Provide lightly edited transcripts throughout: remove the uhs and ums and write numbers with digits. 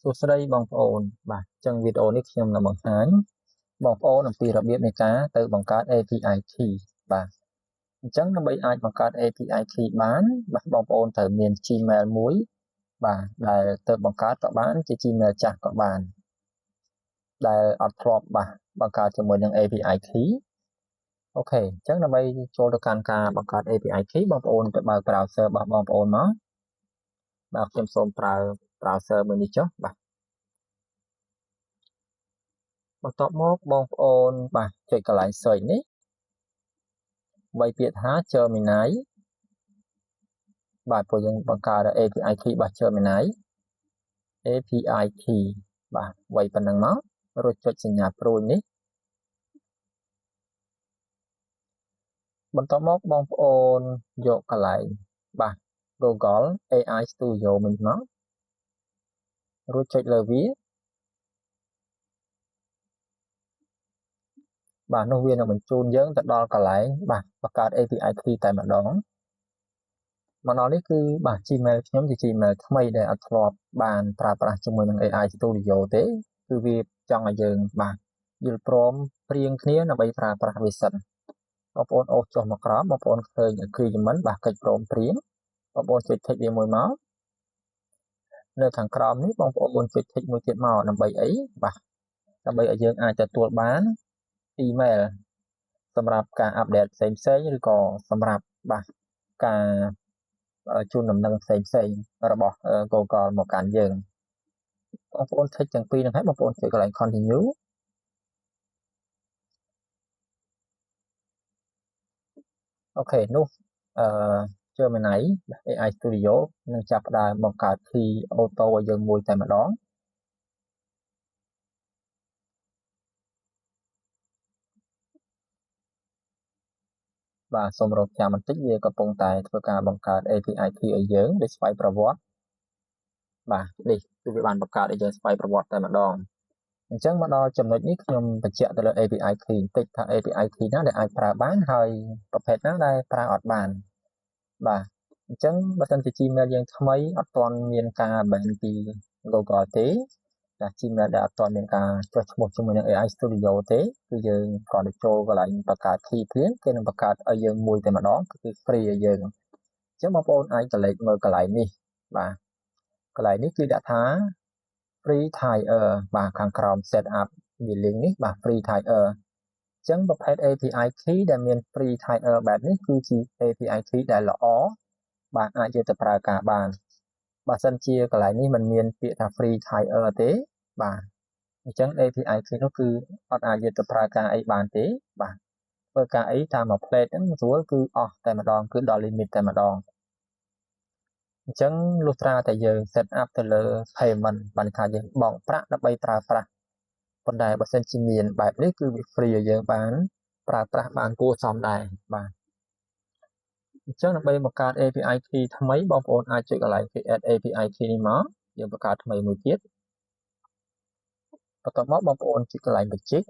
សួស្តីបងប្អូនបាទអញ្ចឹងវីដេអូនេះខ្ញុំនឹងបង្ហាញបងប្អូនអំពីរបៀបនៃការទៅបង្កើត API key បាទអញ្ចឹងដើម្បីអាចបង្កើត API key បានបាទបងប្អូនត្រូវមាន Gmail មួយបាទដែលទៅបង្កើតក៏បានជា Gmail ចាស់ក៏បានដែលអត់ធ្លាប់បាទបង្កើតជាមួយនឹង API key អូខេអញ្ចឹងដើម្បីចូលទៅកាន់ការបង្កើត API key បងប្អូនទៅបើក browser របស់បងប្អូនមកបាទខ្ញុំសូមប្រើ browser មួយនេះចុះបាទបន្ទាប់មកបងប្អូនបាទចុចកន្លែង search នេះវាយពាក្យថា Gemini បាទព្រោះយើងបង្កើត API key របស់ Gemini API key បាទវាយប៉ុណ្ណឹងមករួចចុចសញ្ញាព្រួយនេះបន្ទាប់មកបងប្អូនយកកន្លែងបាទ Google AI Studio វិញមករួចចុចលើវាបាទនោះវានឹងបញ្ជូនយើងទៅដល់កន្លែងបាទបង្កើត API key តែម្ដងមកដល់នេះគឺបាទ Gmail ខ្ញុំជា Gmail ថ្មីដែលអត់ធ្លាប់បានប្រើប្រាស់ជាមួយនឹង AI Studio ទេគឺវាចង់ឲ្យយើងបាទយល់ព្រមព្រៀងគ្នាដើម្បីប្រើប្រាស់វាសិនបងប្អូនអូសចុះមកក្រោមបងប្អូនឃើញ agreement បាទកិច្ចព្រមព្រៀងបងប្អូនចុច tick វាមួយមកនៅខាងក្រោមនេះបងប្អូនចុច tick មួយទៀតមកដើម្បីអីបាទដើម្បីឲ្យយើងអាចទទួលបាន email សម្រាប់ការ update ផ្សេងផ្សេងឬក៏សម្រាប់បាទការជូនដំណឹងផ្សេងផ្សេងរបស់ Google មកកាន់យើងបងប្អូន tick ទាំងពីរហ្នឹងហើយបងប្អូនចុចកន្លែង continue អូខេនោះអឺ Gemini AI Studio នឹងចាប់ផ្ដើមបង្កើត key auto ឲ្យយើងមួយតែម្ដងបាទសូមរងចាំបន្តិចវាកំពុងតែធ្វើការបង្កើត API key ឲ្យយើងដោយស្វ័យប្រវត្តិបាទនេះគឺវាបានបង្កើតឲ្យយើងស្វ័យប្រវត្តិតែម្ដងអញ្ចឹងមកដល់ចំណុចនេះខ្ញុំបញ្ជាក់ទៅលើ API key បន្តិចថា API key ណាដែលអាចប្រើបានហើយប្រភេទណាដែលប្រើអត់បានបាទអញ្ចឹងបើសិនជា Gmail យើងថ្មីអត់ទាន់មានការ ban ពី Google ទេចា Gmail ដែលអត់ទាន់មានការចុះឈ្មោះជាមួយនឹង AI Studio ទេគឺយើងគ្រាន់តែចូលកន្លែងបង្កើត key ភ្លាមគេនឹងបង្កើតឲ្យយើងមួយតែម្ដងគឺ free ឲ្យយើងអញ្ចឹងបងប្អូនអាចកលេចមើលកន្លែងនេះបាទកន្លែងនេះគឺដាក់ថា free tier បាទខាងក្រោម set up billing នេះបាទ free tier អញ្ចឹងប្រភេទ API key ដែលមាន free tier បែបនេះគឺជា API key ដែលល្អបាទអាចយកទៅប្រើការបានបើសិនជាកន្លែងនេះมันមានពាក្យថា free tier ទេបាទអញ្ចឹង API key នោះគឺអត់អាចយកទៅប្រើការអីបានទេបាទធ្វើការអីតាមមួយ plate ហ្នឹងស្រួលគឺអស់តែម្ដងគឺដល់ limit តែម្ដងអញ្ចឹងលុះត្រាតែយើង set up ទៅលើ payment បានថាយើងបង់ប្រាក់ដើម្បីប្រើប្រាស់ប៉ុន្តែបើសិនជាមានបែបនេះគឺវា free ឲ្យយើងបានប្រើប្រាស់បានគួរសមដែរបាទអញ្ចឹងដើម្បីបង្កើត API key ថ្មីបងប្អូនអាចចុចកន្លែង create API key នេះមកយើងបង្កើតថ្មីមួយទៀតបន្ទាប់មកបងប្អូនចុចកន្លែង project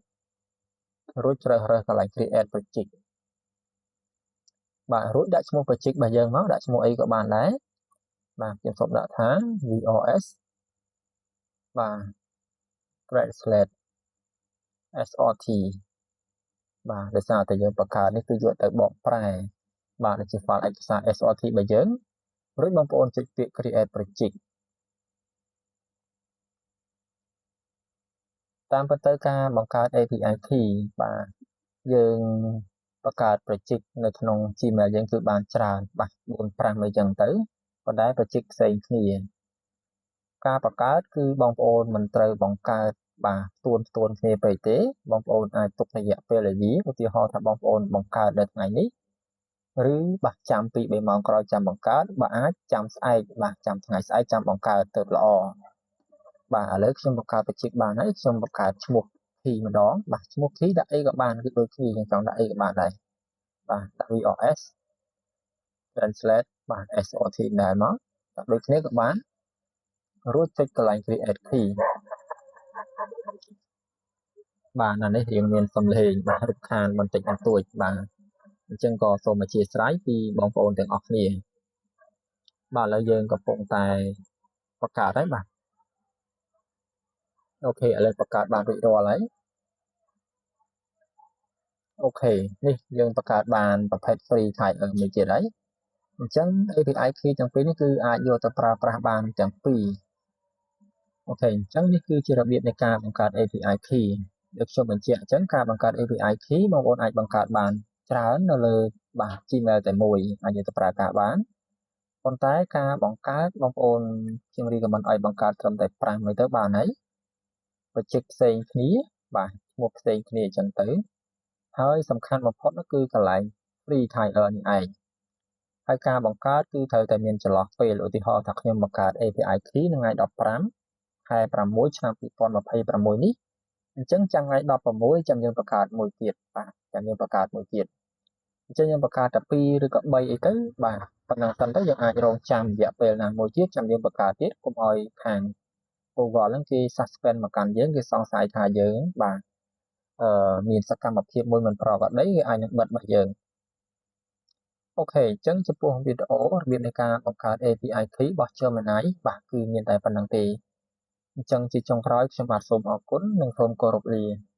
រួចជ្រើសរើសកន្លែង create project បាទរួចដាក់ឈ្មោះ project របស់យើងមកដាក់ឈ្មោះអីក៏បានដែរបាទខ្ញុំសូមដាក់ថា VRS បាទ translate SRT បាទដោយសារតែយើងបង្កើតនេះគឺយកទៅបកប្រែបាទនេះជា file ឯកសារ SRT របស់យើងរួចបងប្អូនចុចពាក្យ create project តាមពិតទៅការបង្កើត API key បាទយើងបង្កើត project នៅក្នុង Gmail យើងគឺបានច្រើនបាទ4 5អីចឹងទៅប៉ុន្តែ project ផ្សេងគ្នាការបង្កើតគឺបងប្អូនមិនត្រូវបង្កើតបាទផ្ទួនផ្ទួនគ្នាពេកទេបងប្អូនអាចទុករយៈពេលឲ្យវាឧទាហរណ៍ថាបងប្អូនបង្កើតនៅថ្ងៃនេះឬបាទចាំ2 3ម៉ោងក្រោយចាំបង្កើតបើអាចចាំស្អែកបាទចាំថ្ងៃស្អែកចាំបង្កើតទៅល្អបាទឥឡូវខ្ញុំបង្កើត project បានហើយខ្ញុំបង្កើតឈ្មោះ key ម្ដងបាទឈ្មោះ key ដាក់អីក៏បានគឺដូចគ្នាយើងចង់ដាក់អីក៏បានដែរបាទដាក់ VRS translate បាទ SRT ដែរមកដាក់ដូចគ្នាក៏បានរួចចុចកន្លែង create key បាទនៅនេះរៀងមានសំឡេងបាទរំខានបន្តិចបន្តួចបាទអញ្ចឹងក៏សូមអធិស្ឋានពីបងប្អូនទាំងអស់គ្នាបាទឥឡូវយើងកំពុងតែបង្កើតហើយបាទ OK ឥឡូវបង្កើតបានរួចរាល់ហើយ OK នេះយើងបង្កើតបានប្រភេទ free tier មួយទៀតហើយអញ្ចឹង API key ទាំងពីរនេះគឺអាចយកទៅប្រើប្រាស់បានទាំងពីរ OK អញ្ចឹងនេះគឺជារបៀបនៃការបង្កើត API key ដូចខ្ញុំបញ្ជាក់អញ្ចឹងការបង្កើត API key បងប្អូនអាចបង្កើតបានច្រើននៅលើបាទ Gmail តែមួយអាចយកទៅប្រើការបានប៉ុន្តែការបង្កើតបងប្អូនខ្ញុំ recommend ឲ្យបង្កើតត្រឹមតែ5ទៅបានហើយ project ផ្សេងគ្នាបាទឈ្មោះផ្សេងគ្នាអញ្ចឹងទៅហើយសំខាន់បំផុតនោះគឺកន្លែង free tier នេះឯងហើយការបង្កើតគឺត្រូវតែមានចន្លោះពេលឧទាហរណ៍ថាខ្ញុំបង្កើត API key នៅថ្ងៃ15ខែ6ឆ្នាំ2026នេះអញ្ចឹងចាំថ្ងៃ16ចាំយើងបង្កើតមួយទៀតបាទចាំយើងបង្កើតមួយទៀតអញ្ចឹងយើងបង្កើតតែ2ឬក៏3អីទៅបាទប៉ុណ្ណឹងសិនទៅយើងអាចរងចាំរយៈពេលណាមួយទៀតចាំយើងបង្កើតទៀតកុំឲ្យខាង Google ហ្នឹងគេ suspend មកកាន់យើងគេសង្ស័យថាយើងបាទអឺមានសកម្មភាពមួយមិនប្រក្រតីគេអាចនឹងបិទរបស់យើង OK អញ្ចឹងចំពោះវីដេអូរបៀបនៃការបង្កើត API key របស់ Gemini បាទគឺមានតែប៉ុណ្ណឹងទេអញ្ចឹងជាចុងក្រោយខ្ញុំបាទសូមអរគុណនិងសូមគោរពលា។